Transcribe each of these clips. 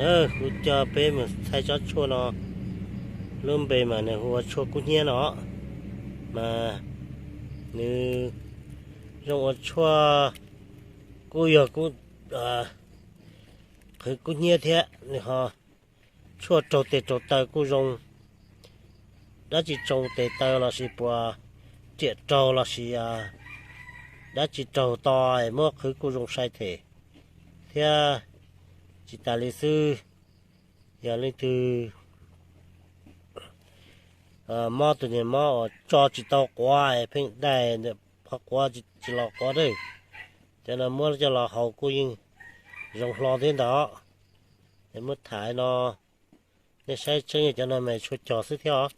Kuv coj peb mus thaij tsob tshuaj no, lub npe mas nws hu ua tshuaj kub hnyiab no, mas nws zoo ua tshuaj kuj yog kuj qhwv kub hnyiab thiab nws ho tshuaj raug tes raug taw kuj zoo. Dab tsi tsoo tes taw lossis puas riam raug lossis dab tsi raug to, muab qhwv kuj zoo sai them thiab. Tsis tas li xwb, yog leej twg mob tus niag mob uas tso tsis tau quav, pheej dai ntawm qhov quav tsis los quav dawb, cov no muab coj los haus kuj yeej zoo hlo thiab ntag. Es muab tham no, nej saib tseeb cov no mas tshuaj cog xwb thiab os,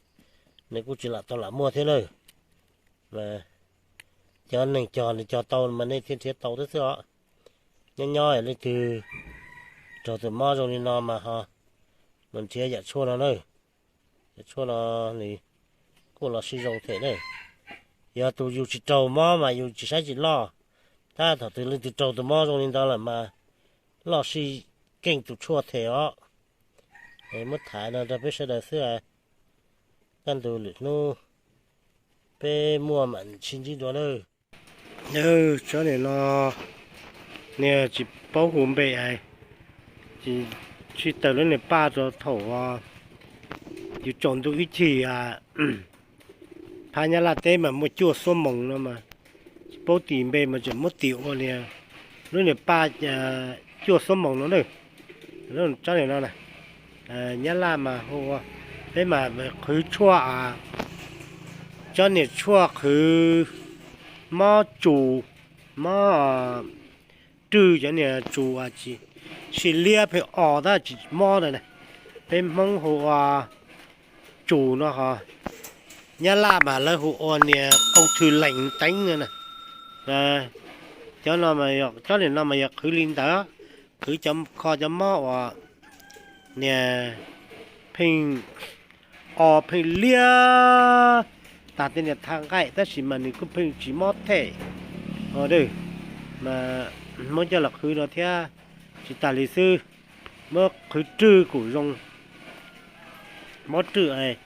nws kuj tsis lam tau lam muaj thiab na. Cov neeg cog nws cog tau mas nej thiaj nrhiav tau thiab xwb os. Nyob nyob leej twg raug tus mob zoo li no mas ho mus nrhiav yam tshuaj no na. Yam tshuaj no nws kuj los sib zoo them na. Yog tus yus tsis raug mob mas yus tsis saib tsis loj, tab thaum twg leej twg raug tus mob zoo li ntawd lawm mas loj sij keej tus tshuaj them os. Muab tham no rau peb sawv daws xwb. Kaj ntug lwm hnub peb muaj mam sib ntsib dua nawb. Tsob niag no niag tsis paub hu npe, tsis tawm lub niag paj rau thaum yus tsaus ntuj ib chim. Phab Nyab Laj teb mas muaj cuaj xuab moos no mas, tsis paub tis npe mas tseem muab tis ua niag lub niag paj cuaj xuab moos no na. Tsob niag no Nyab Laj mas hu ua, peb mas qhwv tshuaj, tsob niag tshuaj qhwv mob tsum, mob rwj, cov niag tsum tsis sib liab pheej o tab tsis mob ntawd na. Peb Hmoob hu ua tsum no ho, Nyab Laj mas lawv hu ua niag ung thư lành tính no na. Cov no, tsob niag no mas yog qhwv li ntawd, qhwv cov kho cov mob uas niag pheej o pheej liab tag tej niag thav nqaim tab sis mas nws kuj pheej tsis mob them. Mas muab coj los qhwv no thiab. Tsis tas li xwb, muab qhwv rwj kuj zoo. Mob rwj,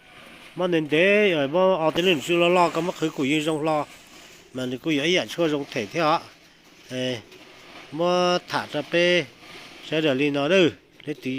mob ntev ntev, mob o tej lub nws loj loj, koj muab qhwv kuj yeej zoo hlo, mas nws kuj yog ib yam tshuaj zoo them thiab os. Muab tham rau peb sawv daws li no, leej twg